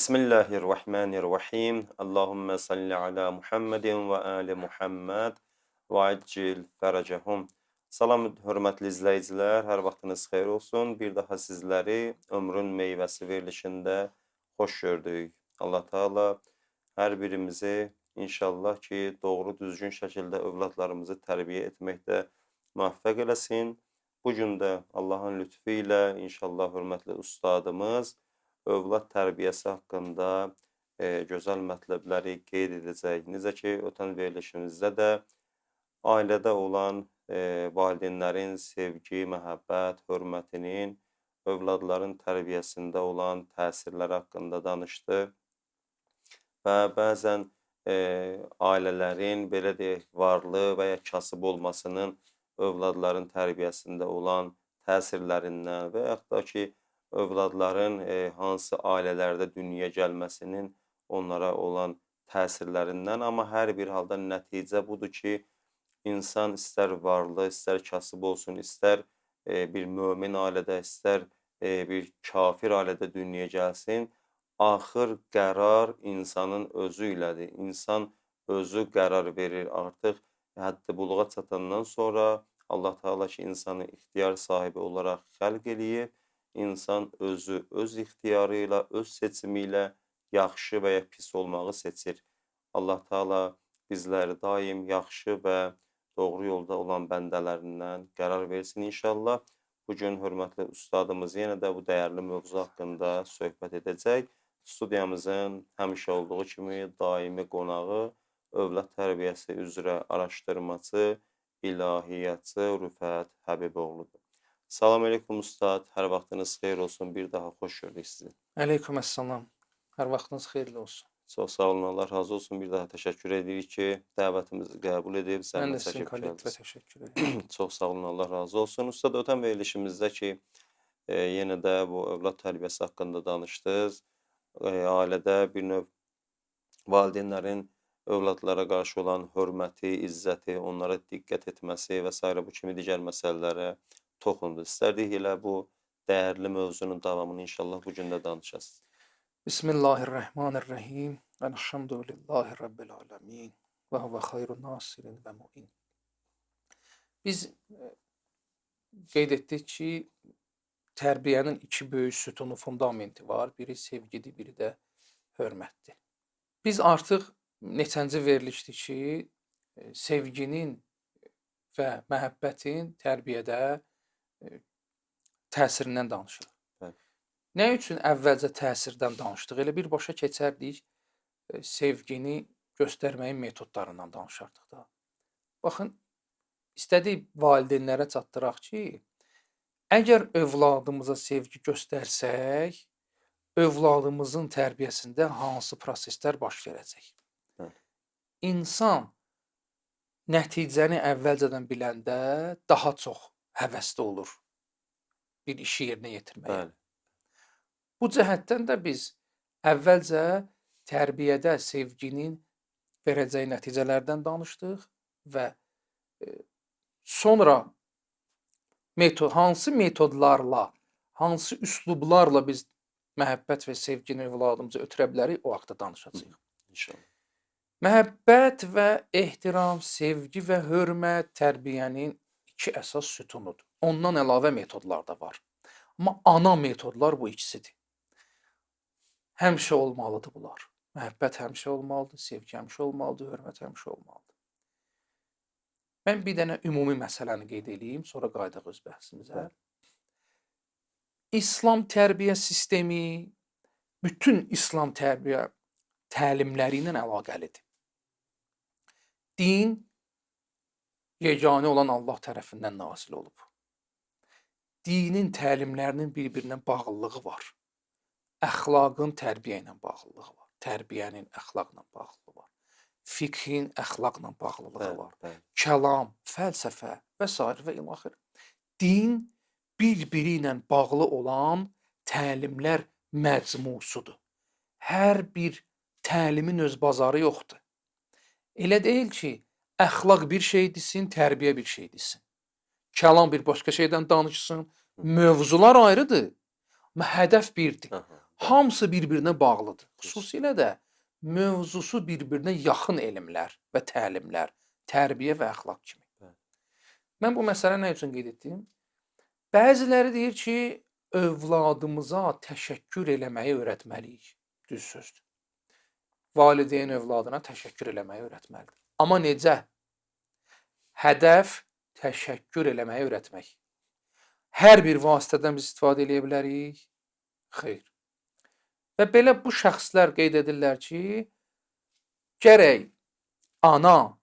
Bismillahirrahmanirrahim. Allahümme salli ala Muhammedin və ali Muhammed və accil fərəcəhum. Salam hörmətli izləyicilər, hər vaxtınız xeyir olsun. Bir daha sizləri Ömrün Meyvəsi verilişində xoş gördük. Allah Teala hər birimizi inşallah ki, doğru düzgün şəkildə övladlarımızı tərbiyə etməkdə müvəffəq eləsin. Bu gün də Allahın lütfü ilə inşallah hörmətli ustadımız övlad tərbiyəsi haqqında gözəl mətləbləri qeyd edəcək. Necə ki, ötən verilişimizdə də ailədə olan valideynlərin sevgi, məhəbbət, hörmətinin övladların tərbiyəsində olan təsirləri haqqında danışdı. Və bəzən ailələrin, belə deyək, varlı və ya kasıb olmasının övladların tərbiyəsində olan təsirlərindən və yaxud da ki, övladların hansı ailələrdə dünyaya gəlməsinin onlara olan təsirlərindən, amma hər bir halda nəticə budur ki, insan istər varlı, istər kasıb olsun, istər bir mömin ailədə, istər bir kafir ailədə dünyaya gəlsin, axır qərar insanın özü ilədir. İnsan özü qərar verir artıq. Həddi buluğa çatandan sonra Allah Teala ki, insanı ixtiyar sahibi olaraq xəlq eləyib, insan özü öz ixtiyarı ilə, öz seçimi ilə yaxşı və ya pis olmağı seçir. Allah Teala bizləri daim yaxşı və doğru yolda olan bəndələrindən qərar versin inşallah. Bu gün hörmətli ustadımız yenə də bu dəyərli mövzu haqqında söhbət edəcək. Studiyamızın həmişə olduğu kimi daimi qonağı övlad tərbiyəsi üzrə araşdırmaçı, ilahiyyatçı Rüfət Həbiboğludur. Salam əleykum ustad, hər vaxtınız xeyir olsun. Bir daha xoş gördük sizi. Əleykum əssalam. Hər vaxtınız xeyirli olsun. Çox sağ olun, Allah razı olsun. Bir daha təşəkkür edirik ki, dəvətimizi qəbul edib, Mən də zəhmət sizin çəkib kollektivə gəldiniz. təşəkkür edirəm. Çox sağ olun, Allah razı olsun. Ustad, ötən verilişimizdə ki, yenə də bu övlad tərbiyəsi haqqında danışdınız. Ailədə bir növ valideynlərin övladlara qarşı olan hörməti, izzəti, onlara diqqət etməsi və sairə bu kimi digər məsələlərə toxundu. İstərdik elə bu dəyərli mövzunun davamını inşallah bu gün də danışasınız. Bismillahirrahmanirrahim. Elhamdülillahi Rabbil alemin. Və huvə xayrun nasirin və muin. Biz qeyd etdik ki, tərbiyənin iki böyük sütunu, fundamenti var. Biri sevgidir, biri də hörmətdir. Biz artıq neçənci verilişdir ki, sevginin və məhəbbətin tərbiyədə təsirindən danışırıq. Bəli. Nə üçün əvvəlcə təsirdən danışdıq? Elə birbaşa keçərdik, sevgini göstərməyin metodlarından danışardıq da. Baxın, istədik valideynlərə çatdıraq ki, əgər övladımıza sevgi göstərsək, övladımızın tərbiyəsində hansı proseslər baş verəcək? Bəli. İnsan nəticəni əvvəlcədən biləndə daha çox həvəsli olur bir işi yerinə yetirməyə. Bəli. Bu cəhətdən də biz əvvəlcə tərbiyədə sevginin verəcəyi nəticələrdən danışdıq və sonra hansı metodlarla, hansı üslublarla biz məhəbbət və sevgini övladımıza ötürə bilərik, o haqda danışacağıq. İnşallah. Məhəbbət və ehtiram, sevgi və hörmət tərbiyənin iki əsas sütunudur. Ondan əlavə metodlar da var. Amma ana metodlar bu ikisidir. Həmişə olmalıdır bunlar. Məhəbbət həmişə olmalıdır, sevgi həmişə olmalıdır, hörmət həmişə olmalıdır. Mən bir dənə ümumi məsələni qeyd eləyim, sonra qayıdaq öz bəhsimizə. Bəli. İslam tərbiyə sistemi bütün İslam tərbiyə təlimləri ilə əlaqəlidir. Din yeganə olan Allah tərəfindən nazil olub. Dinin təlimlərinin bir-birinə bağlılığı var. Əxlaqın tərbiyə ilə bağlılığı var. Tərbiyənin əxlaqla bağlılığı var. Fiqhin əxlaqla bağlılığı Bəli, var. bəli. Kəlam, fəlsəfə və sair və ilaxır. Din bir-biri ilə bağlı olan təlimlər məcmusudur. Hər bir təlimin öz bazarı yoxdur. Elə deyil ki, əxlaq bir şey desin, tərbiyə bir şey desin. Kəlam bir başqa şeydən danışsın. Mövzular ayrıdır. Amma hədəf birdir. Aha. Hamısı bir-birinə bağlıdır. Xüsusilə də mövzusu bir-birinə yaxın elmlər və təlimlər, tərbiyə və əxlaq kimi. Bəli. Mən bu məsələni nə üçün qeyd etdim? Bəziləri deyir ki, övladımıza təşəkkür eləməyi öyrətməliyik. Düz sözdür. Valideyn övladına təşəkkür eləməyi öyrətməlidir. Amma necə? Hədəf təşəkkür eləməyi öyrətmək. Hər bir vasitədən biz istifadə eləyə bilərik? Xeyr. Və belə bu şəxslər qeyd edirlər ki, gərək ana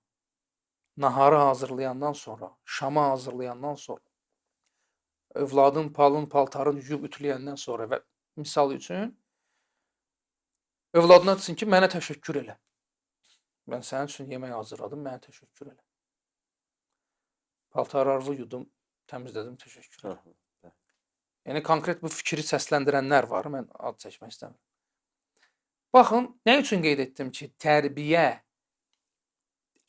naharı hazırlayandan sonra, şamı hazırlayandan sonra, övladın palın, paltarın yuyub ütüləyəndən sonra və misal üçün övladına desin ki, mənə təşəkkür elə. Mən sənin üçün yemək hazırladım, mənə təşəkkür elə. Paltarlarını yudum, təmizlədim, təşəkkür elə. Aha. Yəni konkret bu fikri səsləndirənlər var, mən ad çəkmək istəmirəm. Baxın, nə üçün qeyd etdim ki, tərbiyə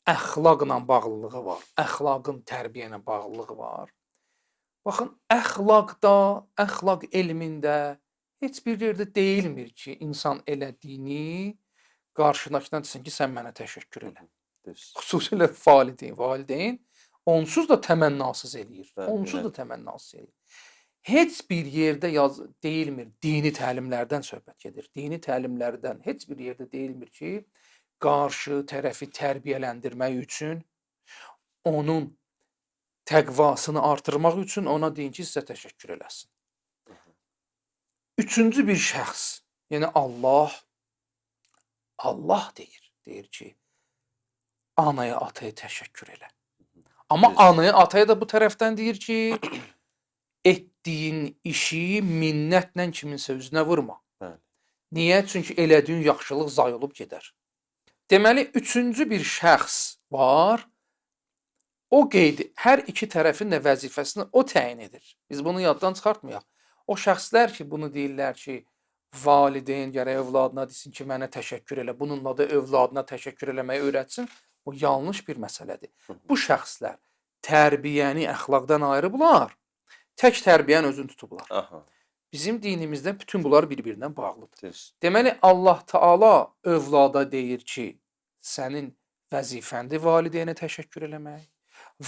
əxlaqla bağlılığı var, əxlaqın tərbiyə ilə bağlılığı var. Baxın, əxlaqda, əxlaq elmində heç bir yerdə deyilmir ki, insan elədiyini qarşındakına desin ki, sən mənə təşəkkür elə. Düz. Xüsusilə valideyn onsuz da təmənnasız eləyir. Bəli, Onsuz elə. da təmənnasız eləyir. Heç bir yerdə deyilmir, dini təlimlərdən söhbət gedir. Dini təlimlərdən heç bir yerdə deyilmir ki, qarşı tərəfi tərbiyələndirmək üçün, onun təqvasını artırmaq üçün ona deyin ki, sizə təşəkkür eləsin. Üçüncü bir şəxs, yəni Allah, Allah deyir ki, anaya, ataya təşəkkür elə. Amma Düz. anaya, ataya da bu tərəfdən deyir ki, etdiyin işi minnətlə kiminsə üzünə vurma. Bəli. Niyə? Çünki elədiyin yaxşılıq zay olub gedər. Deməli, üçüncü bir şəxs var. O qeyd, hər iki tərəfin də vəzifəsini o təyin edir. Biz bunu yaddan çıxartmayaq. O şəxslər ki, bunu deyirlər ki, valideyn gərək övladına desin ki, mənə təşəkkür elə, bununla da övladına təşəkkür eləməyi öyrətsin. Bu yanlış bir məsələdir. Bu şəxslər tərbiyəni əxlaqdan ayırıblar, tək tərbiyənin özünü tutublar. Aha. Bizim dinimizdə bütün bunlar bir-birindən bağlıdır. Düz. Deməli, Allah Taala övlada deyir ki, sənin vəzifəndir valideynə təşəkkür eləmək.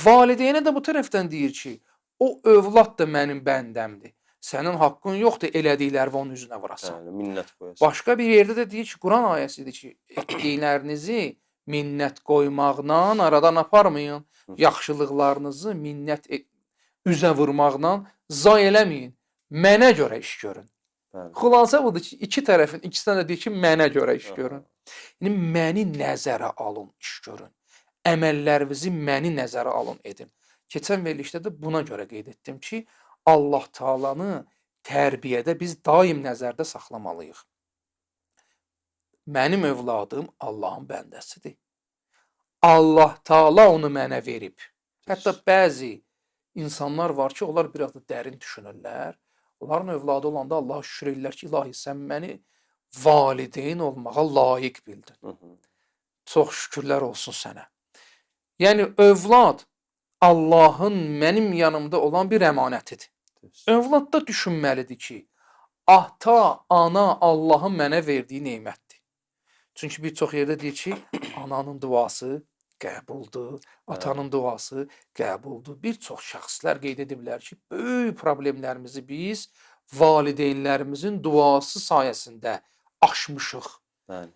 Valideynə də bu tərəfdən deyir ki, o övlad da mənim bəndəmdir. Sənin haqqın yoxdur elədiklərini onun üzünə vurasan. Bəli, minnət qoyasan. Başqa bir yerdə də deyir ki, Quran ayəsidir ki, etdiklərinizi minnət qoymaqla aradan aparmayın. Yaxşılıqlarınızı minnət üzə vurmaqla zay eləməyin. Mənə görə iş görün. Bəli. Xülasə budur ki, iki tərəfin ikisindən də deyir ki, mənə görə iş Aha. görün. Yəni məni nəzərə alın, iş görün. Əməllərinizi məni nəzərə alın edin. Keçən verilişdə də buna görə qeyd etdim ki, Allah Taalanı tərbiyədə biz daim nəzərdə saxlamalıyıq. Mənim övladım Allahın bəndəsidir. Allah Taala onu mənə verib. Hətta bəzi insanlar var ki, onlar biraz da dərin düşünürlər. Onların övladı olanda Allaha şükür edirlər ki, ilahi sən məni valideyn olmağa layiq bildin. Hı -hı. Çox şükürlər olsun sənə. Yəni övlad Allahın mənim yanımda olan bir əmanətidir. Düz. Övlad da düşünməlidir ki, ata, ana Allahın mənə verdiyi nemətdir. Çünki bir çox yerdə deyir ki, ananın duası qəbuldur, atanın duası qəbuldur. Bir çox şəxslər qeyd ediblər ki, böyük problemlərimizi biz valideynlərimizin duası sayəsində aşmışıq. Bəli.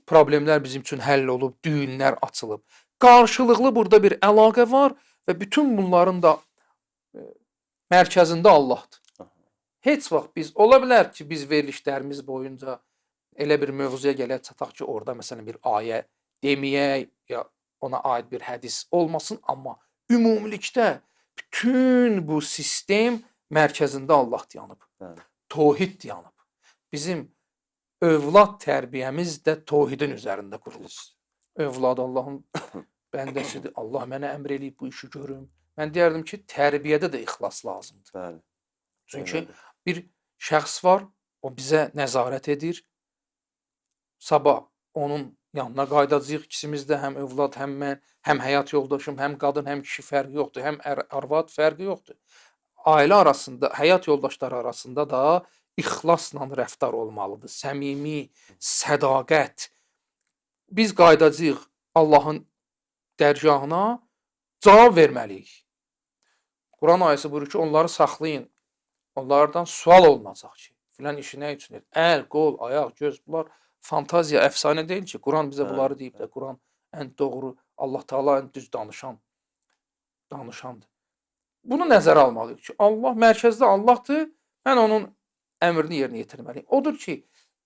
Problemlər bizim üçün həll olub, düyünlər açılıb. Qarşılıqlı burada bir əlaqə var və bütün bunların da mərkəzində Allahdır. Aha. Heç vaxt biz, ola bilər ki, biz verilişlərimiz boyunca elə bir mövzuya gələk çataq ki, orada məsələn bir ayə deməyək ya ona aid bir hədis olmasın, amma ümumilikdə bütün bu sistem mərkəzində Allah dayanıb. Bəli. Tohid dayanıb. Bizim övlad tərbiyəmiz də tohidin üzərində qurulub. Düz. Övlad Allahın bəndəsidir. Allah mənə əmr eləyib bu işi görüm. Mən deyərdim ki, tərbiyədə də ixlas lazımdır. Bəli. Çünki Elədir. bir şəxs var, o bizə nəzarət edir. Sabah onun yanına qayıdacağıq ikimiz də, həm övlad, həm mən, həm həyat yoldaşım, həm qadın, həm kişi fərqi yoxdur, həm arvad fərqi yoxdur. Ailə arasında, həyat yoldaşları arasında da ixlasla rəftar olmalıdır. Səmimi, sədaqət. Biz qayıdacağıq Allahın dərgahına, cavab verməliyik. Quran ayəsi buyurur ki, onları saxlayın. Onlardan sual olunacaq ki, filan işi nə üçün edir? Əl, qol, ayaq, göz, bunlar fantaziya, əfsanə deyil ki, Quran bizə bunları deyib də, Quran ən doğru, Allah Taala ən düz danışandır. Bunu nəzərə almalıyıq ki, Allah mərkəzdə Allahdır, mən onun əmrini yerinə yetirməliyim. Odur ki,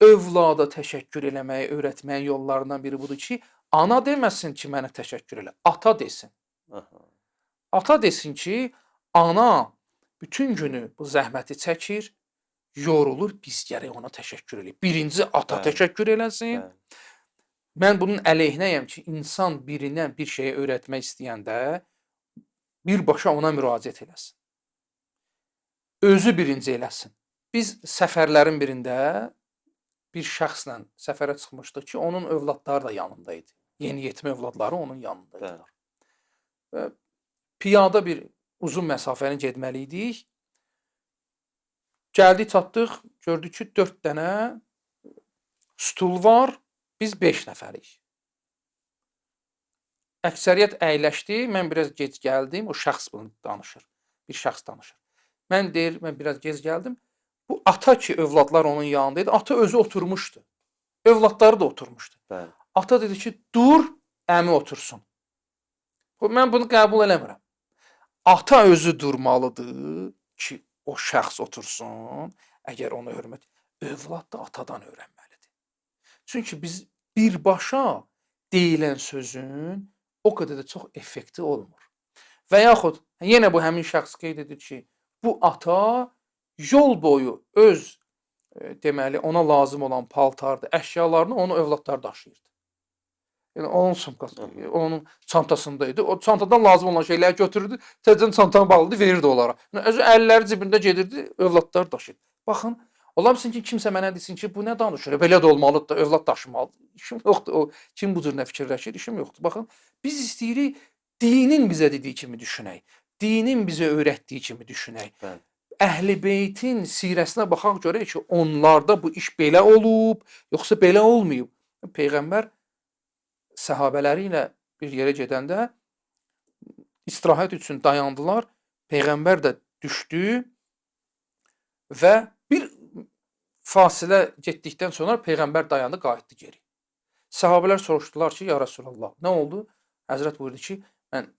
övlada təşəkkür eləməyi öyrətməyin yollarından biri budur ki, ana deməsin ki, mənə təşəkkür elə, ata desin. Aha. Ata desin ki, ana bütün günü bu zəhməti çəkir, yorulur, biz gərək ona təşəkkür eləyək. Birinci ata Bəli. təşəkkür eləsin. Bəli. Mən bunun əleyhinəyəm ki, insan birinə bir şeyi öyrətmək istəyəndə birbaşa ona müraciət eləsin. Özü birinci eləsin. Biz səfərlərin birində bir şəxslə səfərə çıxmışdıq ki, onun övladları da yanında idi. Yeniyetmə övladları onun yanında idilər. Və piyada bir uzun məsafəni getməli idik. Gəldik, çatdıq, gördük ki, 4 dənə stul var, biz 5 nəfərik. Əksəriyyət əyləşdi, mən biraz gec gəldim, o şəxs bunu danışır, bir şəxs danışır. Mən deyir, mən biraz gec gəldim. Bu ata ki, övladlar onun yanında idi, ata özü oturmuşdu. Övladları da oturmuşdu. Bəli. Ata dedi ki, dur, əmi otursun. Mən bunu qəbul eləmirəm. Ata özü durmalıdır ki, o şəxs otursun, əgər ona hörmət. Övlad da atadan öyrənməlidir. Çünki biz birbaşa deyilən sözün o qədər də çox effekti olmur. Və yaxud yenə bu həmin şəxs qeyd edir ki, bu ata yol boyu öz deməli ona lazım olan paltardır, əşyalarını onu övladlar daşıyırdı. Yəni onun sumkası, onun çantasında idi. O çantadan lazım olan şeyləri götürürdü, təzədən çantanı bağladı, verirdi onlara. Yəni özü əlləri cibində gedirdi, övladlar daşıyırdı. Baxın, ola bilsin ki, kimsə mənə desin ki, bu nə danışır? Belə də olmalıdır da, övlad daşımalıdır. İşim yoxdur. O kim bu cür nə fikirləşir, işim yoxdur. Baxın, biz istəyirik dinin bizə dediyi kimi düşünək. Dinin bizə öyrətdiyi kimi düşünək. Bəli. Əhl-i Beytin sirəsinə baxaq görək ki, onlarda bu iş belə olub, yoxsa belə olmayıb. Peyğəmbər səhabələri ilə bir yerə gedəndə istirahət üçün dayandılar. Peyğəmbər də düşdü və bir fasilə getdikdən sonra Peyğəmbər dayandı, qayıtdı geri. Səhabələr soruşdular ki, ya Rəsulallah, nə oldu? Həzrət buyurdu ki, mən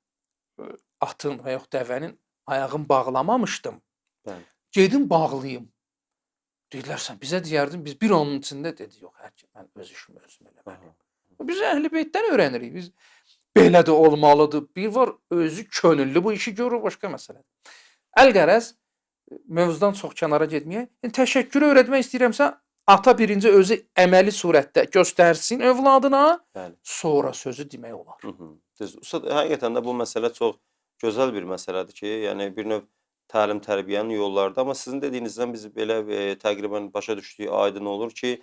atın və yox dəvənin ayağını bağlamamışdım. Bəli. Gedim bağlayım. Dedilər, sən bizə deyərdin, biz bir onun içində dedi, yox, hər ki, mən öz işimi özüm eləməliyim. Biz Əhl-i Beytdən öyrənirik. Biz belə də olmalıdır. Bir var, özü könüllü bu işi görür, başqa məsələdir. Əlqərəz, mövzudan çox kənara getməyək. Yəni, təşəkkürü öyrətmək istəyirəmsə, ata birinci özü əməli surətdə göstərsin övladına, Bəli. sonra sözü demək olar. Düz. Ustad, həqiqətən də bu məsələ çox gözəl bir məsələdir ki, yəni bir növ təlim tərbiyənin yollarıdır. Amma sizin dediyinizdən biz belə təqribən başa düşdüyü aydın olur ki,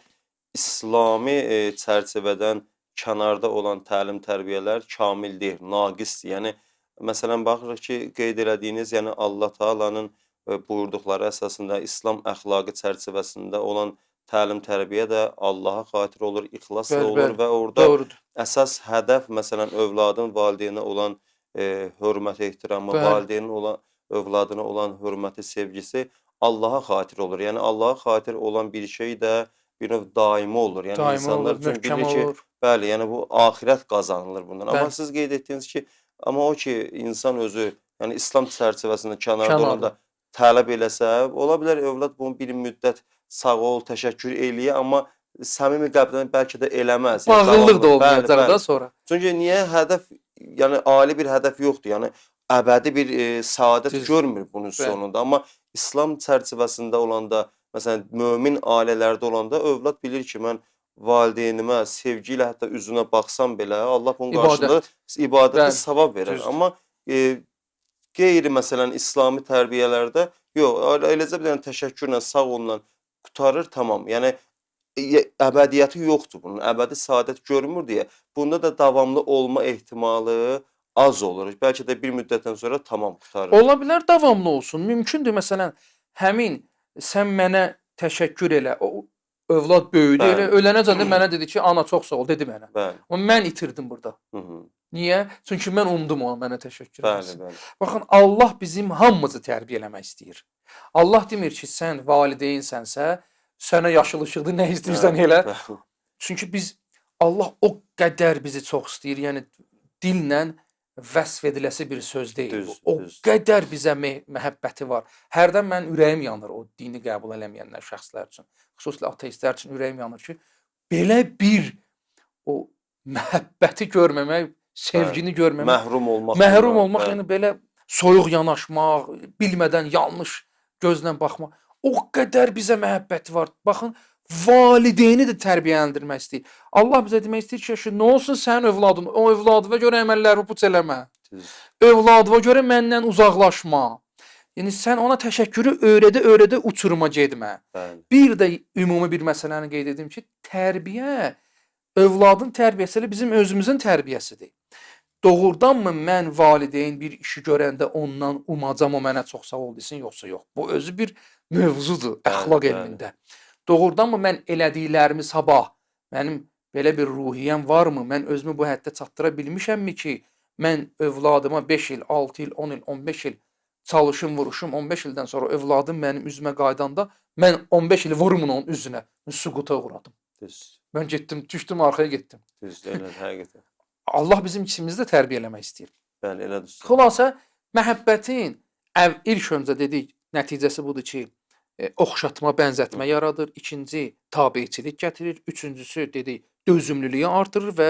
İslami çərçivədən kənarda olan təlim tərbiyələr kamil deyil, naqisdir. Yəni məsələn baxırıq ki, qeyd elədiyiniz, yəni Allah Taala'nın buyurduqları əsasında İslam əxlaqı çərçivəsində olan təlim tərbiyə də Allaha xatir olur, ixlasla Bəli, olur bəli. və orada Doğrudur. əsas hədəf məsələn övladın valideynə olan hörmət, ehtiramı, Bəli. valideynin olan övladına olan hörməti, sevgisi Allaha xatir olur. Yəni Allaha xatir olan bir şey də bir növ daimi olur. Yəni Daimi insanlar olur, üçün möhkəm bilir ki, olur. bəli, yəni bu axirət qazanılır bundan. Amma Bəli. siz qeyd etdiniz ki, amma o ki insan özü, yəni İslam çərçivəsində kənarda Kənarda. olanda tələb eləsə, ola bilər övlad bunu bir müddət sağ ol, təşəkkür eləyə, amma səmimi qəlbdən bəlkə də eləməz. Yəni Bağlılıq da davamlı. Bəli, olmayacaq bəli. da sonra. Çünki niyə hədəf, yəni ali bir hədəf yoxdur. Yəni əbədi bir səadət Düz. görmür bunun Bəli. sonunda. Amma İslam çərçivəsində olanda, məsələn, mömin ailələrdə olanda övlad bilir ki, mən valideynimə sevgi ilə hətta üzünə baxsam belə Allah bunun qarşılığında ibadətə Bəli, savab verər. düzdür. Amma qeyri məsələn İslami tərbiyələrdə yox, eləcə bir dənə təşəkkürlə, sağ olunla qurtarır, tamam. Yəni əbədiyyəti yoxdur bunun. Əbədi səadət görmür deyə bunda da davamlı olma ehtimalı az olur. Bəlkə də bir müddətdən sonra tamam qurtarır. Ola bilər davamlı olsun. Mümkündür məsələn, həmin sən mənə təşəkkür elə. O övlad böyüdü, elə ölənəcən də mənə dedi ki, ana çox sağ ol, dedi mənə. Bəli. Amma mən itirdim burada. Hı-hı. Niyə? Çünki mən umdum ona mənə təşəkkür Bəli, eləsin. bəli. Baxın, Allah bizim hamımızı tərbiyə eləmək istəyir. Allah demir ki, sən valideynsənsə, sənə yaşıl işıqdır, nə istəyirsən elə. Bəli. Çünki biz, Allah o qədər bizi çox istəyir, yəni dillə vəsf ediləsi bir söz deyil. Düz, o düz. qədər bizə məhəbbəti var. Hərdən mən ürəyim yanır o dini qəbul eləməyənlər şəxslər üçün, xüsusilə ateistlər üçün ürəyim yanır ki, belə bir o məhəbbəti görməmək, sevgini görməmək, Məhrum olmaq. məhrum olmaq, bəli. yəni belə soyuq yanaşmaq, bilmədən yanlış gözlə baxmaq. O qədər bizə məhəbbəti var. Baxın, valideyni də tərbiyələndirmək istəyir. Allah bizə demək istəyir ki, nə olsun sənin övladın, o övladına görə əməlləri puç eləmə. Düz. Övladına görə məndən uzaqlaşma. Yəni sən ona təşəkkürü öyrədə-öyrədə uçuruma getmə. Bəli. Bir də ümumi bir məsələni qeyd edim ki, tərbiyə övladın tərbiyəsi elə bizim özümüzün tərbiyəsidir. Doğrudanmı mən valideyn bir işi görəndə ondan umacam o mənə çox sağ ol desin, yoxsa yox? Bu özü bir mövzudur əxlaq bəli. elmində. Doğrudanmı mən elədiklərimi sabah mənim belə bir ruhiyyəm varmı? Mən özümü bu həddə çatdıra bilmişəmmi ki, mən övladıma 5 il, 6 il, 10 il, 15 il çalışım, vuruşum, 15 ildən sonra övladım mənim üzümə qayıdanda mən 15 il vurum onun üzünə, mən süquta uğradım. Düz. Mən getdim, düşdüm arxaya getdim. Düz, elə həqiqətən. Allah bizim ikimizi də tərbiyə eləmək istəyir. Bəli, elə düz. Xülasə, məhəbbətin ilk öncə dedik, nəticəsi budur ki, oxşatma, bənzətmə yaradır. İkinci, tabeçilik gətirir. Üçüncüsü, dedik, dözümlülüyü artırır və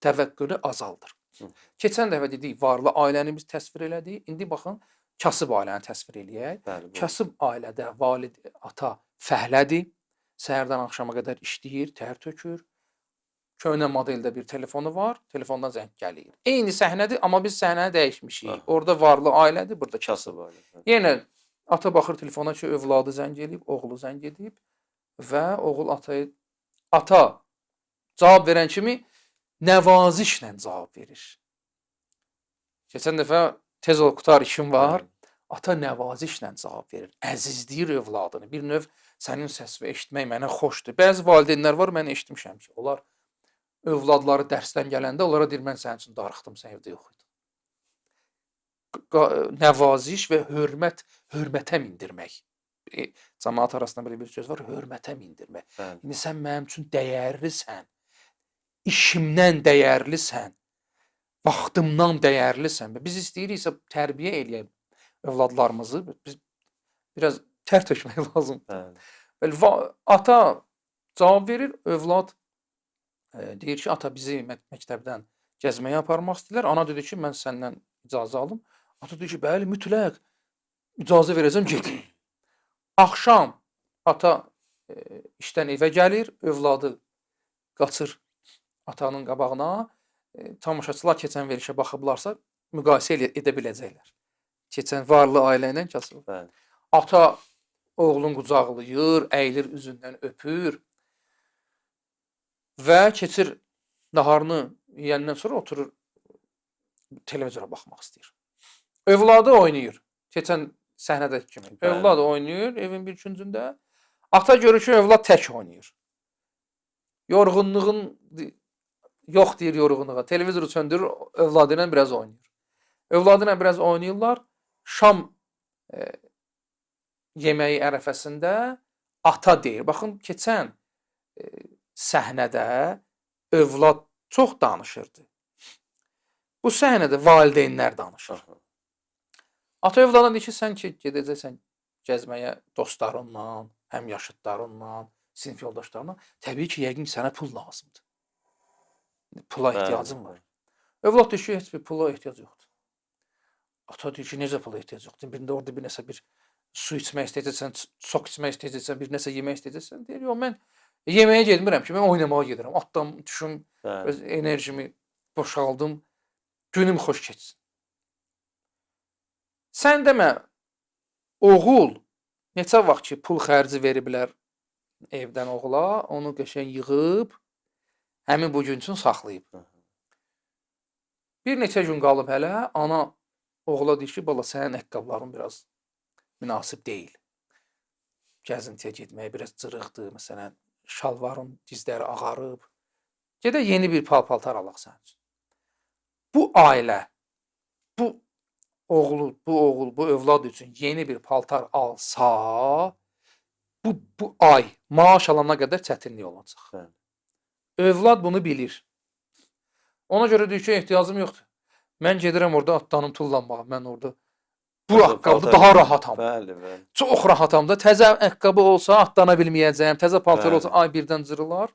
təvəkkülü azaldır. Hı. Keçən dəfə dedik, varlı ailəni biz təsvir elədik. İndi baxın, kasıb ailəni təsvir eləyək. Bəli, buyurun. Kasıb ailədə valid ata fəhlədir. Səhərdən axşama qədər işləyir, tər tökür. Köhnə modeldə bir telefonu var, telefondan zəng gəlir. Eyni səhnədir, amma biz səhnəni dəyişmişik. Aha. Orada varlı ailədir, burada kasıb. Kasıb ailə. Bəli. Yenə ata baxır telefona ki, övladı zəng eləyib, oğlu zəng edib və oğul ataya ata cavab verən kimi nəvazişlə cavab verir. Keçən dəfə tez ol qutar işim var. Bəli. Ata nəvazişlə cavab verir. Əzizləyir övladını. Bir növ sənin səsini eşitmək mənə xoşdur. Bəzi valideynlər var, mən eşitmişəm ki, onlar övladları dərsdən gələndə onlara deyir, mən sənin üçün darıxdım, sən evdə yox idin. Nəvaziş və hörmət, hörmətə mindirmək. Cəmaət arasında belə bir söz var, hörmətə mindirmək. Bəli. İndi sən mənim üçün dəyərlisən, işimdən dəyərlisən, vaxtımdan dəyərlisən. Biz istəyiriksə tərbiyə eləyək övladlarımızı, biz biraz tər tökmək lazım. Bəli. Bəli, ata cavab verir, övlad deyir ki, ata bizi məktəbdən gəzməyə aparmaq istəyirlər. Ana dedi ki, mən səndən icazə alım. Ata deyir ki, bəli, mütləq icazə verəcəm, get. Axşam ata işdən evə gəlir, övladı qaçır atanın qabağına. Tamaşaçılar keçən verilişə baxıblarsa, müqayisə edə biləcəklər. Keçən varlı ailə ilə kasıb. Bəli. Ata oğlun qucaqlayır, əyilir, üzündən öpür və keçir naharını yeyəndən sonra oturur televizora baxmaq istəyir. Övladı oynayır. Keçən səhnədəki kimi. Bəli. Övlad oynayır evin bir küncündə. Ata görür ki, övlad tək oynayır. Yorğunluğun yox deyir yorğunluğa. Televizoru söndürür, övladı ilə biraz oynayır. Övladı ilə biraz oynayırlar. Şam yeməyi ərəfəsində ata deyir. Baxın, keçən səhnədə övlad çox danışırdı. Bu səhnədə valideynlər danışır. Aha. Ata övladına deyir ki, sən ki gedəcəksən gəzməyə dostlarınla, həm yaşıdlarınla, sinif yoldaşlarınla, təbii ki, yəqin ki, sənə pul lazımdır. Pula Bəli, ehtiyacın var. bəli. Övlad deyir ki, heç bir pula ehtiyac yoxdur. Ata deyir ki, necə pula ehtiyac yoxdur? Birində orada bir nəsə bir su içmək istəyəcəksən, sok içmək istəyəcəksən, bir nəsə yemək istəyəcəksən. Deyir, yox, mən yeməyə getmirəm ki, mən oynamağa gedirəm. Atdan düşüm, Bəli. öz enerjimi boşaldım, günüm xoş keçsin. Sən demə, oğul neçə vaxt ki pul xərci veriblər evdən oğula, onu qəşəng yığıb, həmin bu gün üçün saxlayıb. Aha. Bir neçə gün qalıb hələ, ana oğula deyir ki, bala, sənin ayaqqabıların biraz münasib deyil. Gəzintiyə getməyə biraz cırıqdır, məsələn, şalvarın dizləri ağarıb. Gedək yeni bir paltar alaq sənin üçün. Bu ailə, bu oğlu, bu övlad üçün yeni bir paltar alsa, bu ay maaş alana qədər çətinlik olacaq. Bəli. Övlad bunu bilir. Ona görə deyir ki, ehtiyacım yoxdur. Mən gedirəm orada atlanım tullanmağa, mən orada bu ayaqqabıda daha rahatam. Bəli, bəli. Çox rahatam da. Təzə ayaqqabı olsa atlana bilməyəcəyəm, təzə paltar olsa ay birdən cırılar.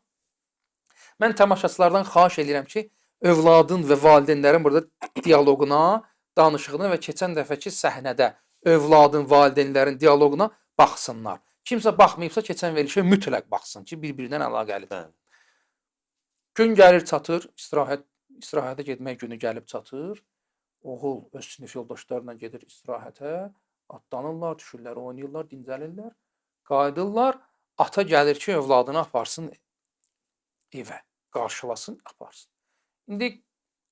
Mən tamaşaçılardan xahiş edirəm ki, övladın və valideynlərin burada dialoquna, danışığına və keçən dəfəki səhnədə övladın, valideynlərin dialoquna baxsınlar. Kimsə baxmayıbsa keçən verilişə mütləq baxsın ki, bir-birindən əlaqəlidir. Bəli. Gün gəlir çatır, istirahətə getmək günü gəlib çatır. Oğul öz sinif yoldaşlarına gedir istirahətə, atlanırlar, düşürlər, oynayırlar, dincəlirlər, qayıdırlar. Ata gəlir ki, övladını aparsın evə, qarşılasın, aparsın. İndi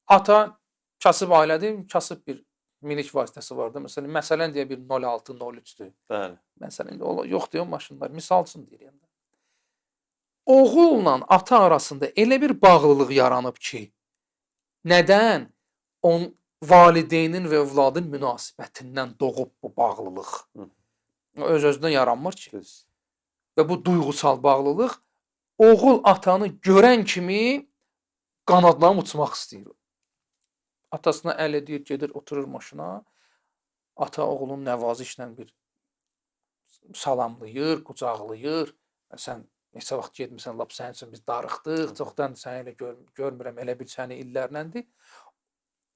ata kasıb ailədir, kasıb bir minik vasitəsi var da. Məsələn deyə bir 06, 03-dür. Bəli. Məsələn, yox deyəm maşınlar, misal üçün deyirəm də. Oğulla ata arasında elə bir bağlılıq yaranıb ki, nədən? Valideynin və övladın münasibətindən doğub bu bağlılıq. Öz-özünə yaranmır ki. Düz. Və bu duyğusal bağlılıq oğul atanı görən kimi qanadlarını uçmaq istəyir. Atasına əl edir, gedir, oturur maşına. Ata oğlunu nəvazişlə bir salamlayır, qucaqlayır. Sən neçə vaxt getmirsən, lap sənin üçün biz darıxdıq, çoxdan səni elə görmürəm, elə bil səni illərləndir.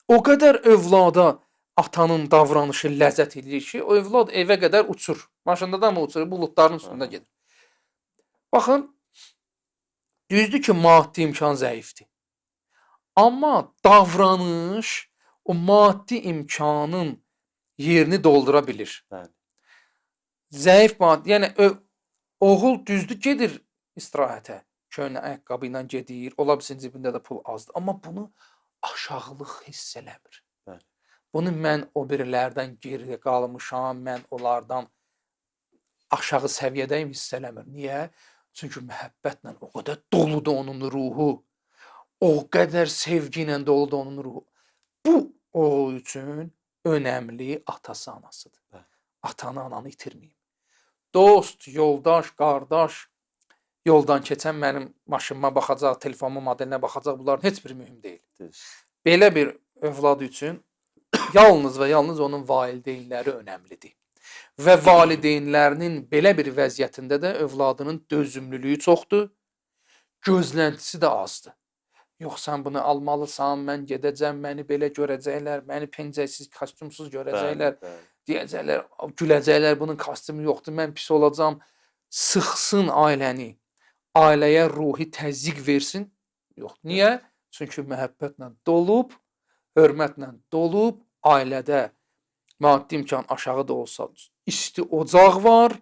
O qədər övlada atanın davranışı ləzzət eləyir ki, o övlad evə qədər uçur. Maşında da mı uçur, buludların üstündə gedir. Baxın, düzdür ki, maddi imkan zəifdir. Amma davranış o maddi imkanın yerini doldura bilir. Bəli. Zəif maddi, yəni oğul düzdür gedir istirahətə, köhnə ayaqqabı ilə gedir, ola bilsin cibində də pul azdır. Amma bunu aşağılıq hiss eləmir. Bəli. Bunu mən o birilərdən geridə qalmışam, mən onlardan aşağı səviyyədəyim hiss eləmir. Niyə? Çünki məhəbbətlə o qədər doludur onun ruhu. O qədər sevgi ilə doludur onun ruhu. Bu oğul üçün önəmli atası anasıdır. Bəli. Atanı ananı itirməyim. Dost, yoldaş, qardaş, yoldan keçən mənim maşınıma baxacaq, telefonumun modelinə baxacaq, bunların heç biri mühüm deyil. Düz. Belə bir övlad üçün yalnız və yalnız onun valideynləri önəmlidir. Və valideynlərinin belə bir vəziyyətində də övladının dözümlülüyü çoxdur, gözləntisi də azdır. Yox, sən bunu almalısan, mən gedəcəm, məni belə görəcəklər, məni pencəksiz, kostyumsuz görəcəklər, Bəli, bəli. deyəcəklər, güləcəklər, bunun kostyumu yoxdur, mən pis olacam. Sıxsın ailəni, ailəyə ruhi təzyiq versin. Yox. Niyə? Çünki məhəbbətlə dolub, hörmətlə dolub, ailədə maddi imkan aşağı da olsa isti ocaq var,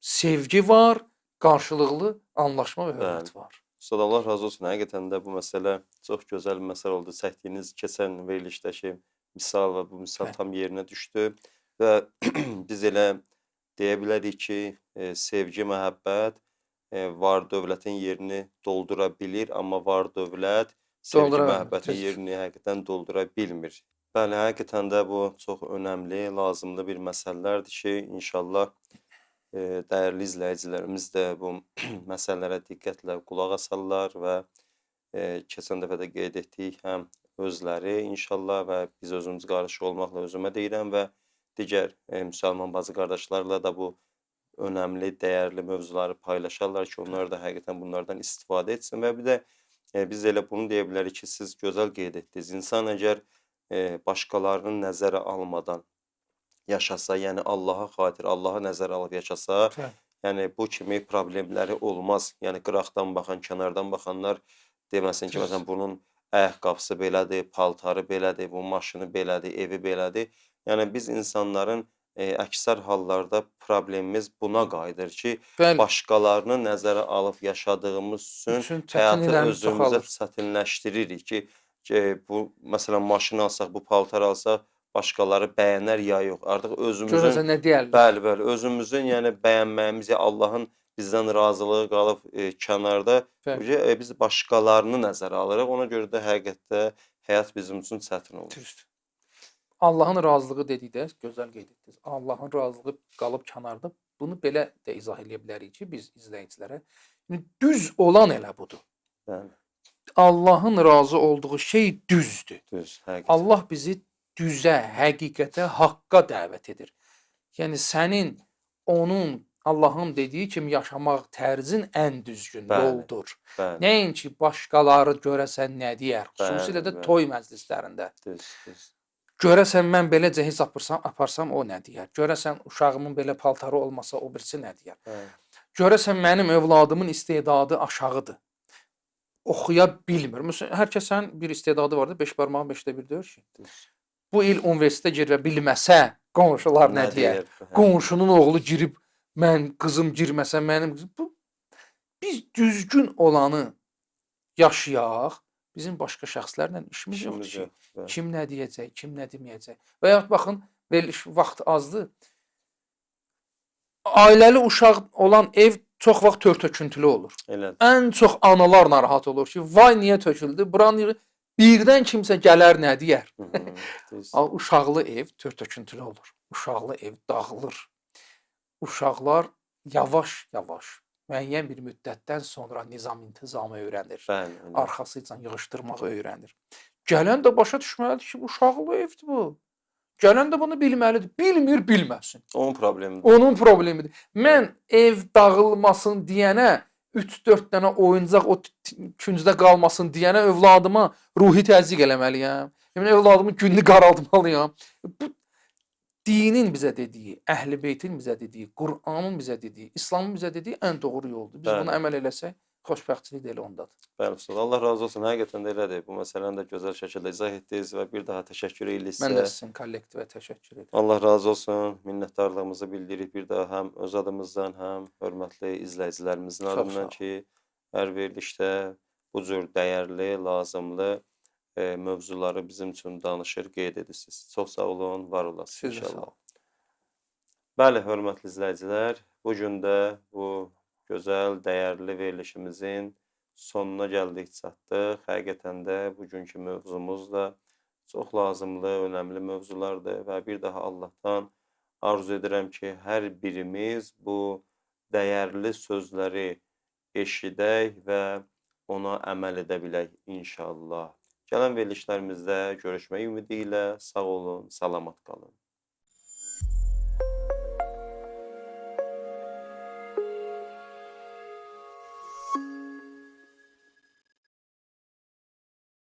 sevgi var, qarşılıqlı anlaşma və hörmət var. Ustad, Allah razı olsun. Həqiqətən də bu məsələ çox gözəl bir məsələ oldu. Çəkdiyiniz keçən verilişdəki misal və bu misal Bəli. tam yerinə düşdü və biz elə deyə bilərik ki, sevgi, məhəbbət var dövlətin yerini doldura bilir, amma var dövlət sevgi, Doldura bilmir, məhəbbətin düzdür. yerini həqiqətən doldura bilmir. Bəli, həqiqətən də bu çox önəmli, lazımlı bir məsələlərdir ki, inşallah dəyərli izləyicilərimiz də bu məsələlərə diqqətlə qulaq asarlar və keçən dəfə də qeyd etdik, həm özləri inşallah və biz özümüz qarışıq olmaqla özümə deyirəm və digər müsəlman bacı qardaşlarla da bu önəmli, dəyərli mövzuları paylaşarlar ki, onlar da həqiqətən bunlardan istifadə etsin və bir də biz elə bunu deyə bilərik ki, siz gözəl qeyd etdiniz. İnsan əgər başqalarının nəzərə almadan yaşasa, yəni Allaha xatir, Allaha nəzərə alıb yaşasa, Bəli. yəni bu kimi problemləri olmaz. Yəni qıraqdan baxan, kənardan baxanlar deməsin ki, Düz. məsələn bunun ayaqqabısı belədir, paltarı belədir, bu maşını belədir, evi belədir. Yəni biz insanların əksər hallarda problemimiz buna qayıdır ki, Bəli. başqalarını nəzərə alıb yaşadığımız üçün Üçün həyatı çətinliklərimiz özümüzə çoxalır. çətinləşdiririk ki, bu məsələn maşın alsaq, bu paltar alsaq, başqaları bəyənər ya yox. Artıq özümüzün Görəsən nə deyərlər? Bəli, bəli, özümüzün, yəni bəyənməyimiz ya Allahın bizdən razılığı qalıb kənarda. Biz başqalarını nəzərə alırıq. Ona görə də həqiqətdə həyat bizim üçün çətin olur. Düzdür. Allahın razılığı dedikdə, gözəl qeyd etdiniz. Allahın razılığı qalıb kənarda. Bunu belə də izah eləyə bilərik ki, biz izləyicilərə. Yəni, düz olan elə budur. Bəli. Allahın razı olduğu şey düzdür. Düz, həqiqətən. Allah bizi düzə, həqiqətə, haqqa dəvət edir. Yəni sənin, onun, Allahın dediyi kimi yaşamaq tərzin ən düzgün yoldur. Bəli. Nəinki başqaları görəsən nə deyər, xüsusilə də toy məclislərində. Düz, düz. Görəsən mən belə cehiz aparsam o nə deyər? Görəsən uşağımın belə paltarı olmasa o birisi nə deyər? Bəli. Görəsən mənim övladımın istedadı aşağıdır. Oxuya bilmir. Məsələn, hər kəsin bir istedadı vardır. 5 barmağın 5də 1 deyir ki. Düz. Bu il universitetə girə bilməsə qonşular nə deyər? Qonşunun oğlu girib, mən qızım girməsə mənim qızım. Bu, biz düzgün olanı yaşayaq. Bizim başqa şəxslərlə işimiz yoxdur ki. Kim nə deyəcək, kim nə deməyəcək. Və yaxud baxın, veriliş vaxt azdır. Ailəli uşaq olan ev çox vaxt tör-töküntülü olur. Elədir. Ən çox analar narahat olur ki, vay niyə töküldü, buranı birdən kimsə gələr nə deyər. Uşaqlı ev tör-töküntülü olur. Uşaqlı ev dağılır. Uşaqlar yavaş-yavaş müəyyən bir müddətdən sonra nizam-intizamı öyrənir. Bəli, arxası ilə yığışdırmağı öyrənir. Gələn də başa düşməlidir ki, bu uşaqlı evdir bu. Gələn də bunu bilməlidir. Bilmir, bilməsin. Onun problemidir. Onun problemidir. Mən ev dağılmasın deyənə, 3-4 dənə oyuncaq o küncdə qalmasın deyənə övladıma ruhi təzyiq eləməliyəm. Yəni övladımın gününü qaraltmalıyam. Bu dinin bizə dediyi, Əhl-i Beytin bizə dediyi, Qur'anın bizə dediyi, İslamın bizə dediyi ən doğru yoldur. Biz buna əməl eləsək, xoşbəxtçilik də elə ondadır. Bəli, ustad, Allah razı olsun. Həqiqətən də elədir. Bu məsələni də gözəl şəkildə izah etdiniz və bir daha təşəkkür edirik sizə. Mən də sizin kollektivə təşəkkür edirəm. Allah razı olsun. Minnətdarlığımızı bildiririk bir daha həm öz adımızdan, həm hörmətli izləyicilərimizin adından ki, hər verilişdə bu cür dəyərli, lazımlı mövzuları bizim üçün danışır, qeyd edirsiniz. Çox sağ olun, var olasınız inşallah. Bəli, hörmətli izləyicilər, bu gün də bu gözəl, dəyərli verilişimizin sonuna gəldik, çatdıq. Həqiqətən də bugünkü mövzumuz da çox lazımlı, önəmli mövzulardır və bir daha Allahdan arzu edirəm ki, hər birimiz bu dəyərli sözləri eşidək və ona əməl edə bilək inşallah. Gələn verilişlərimizdə görüşmək ümidi ilə sağ olun, salamat qalın.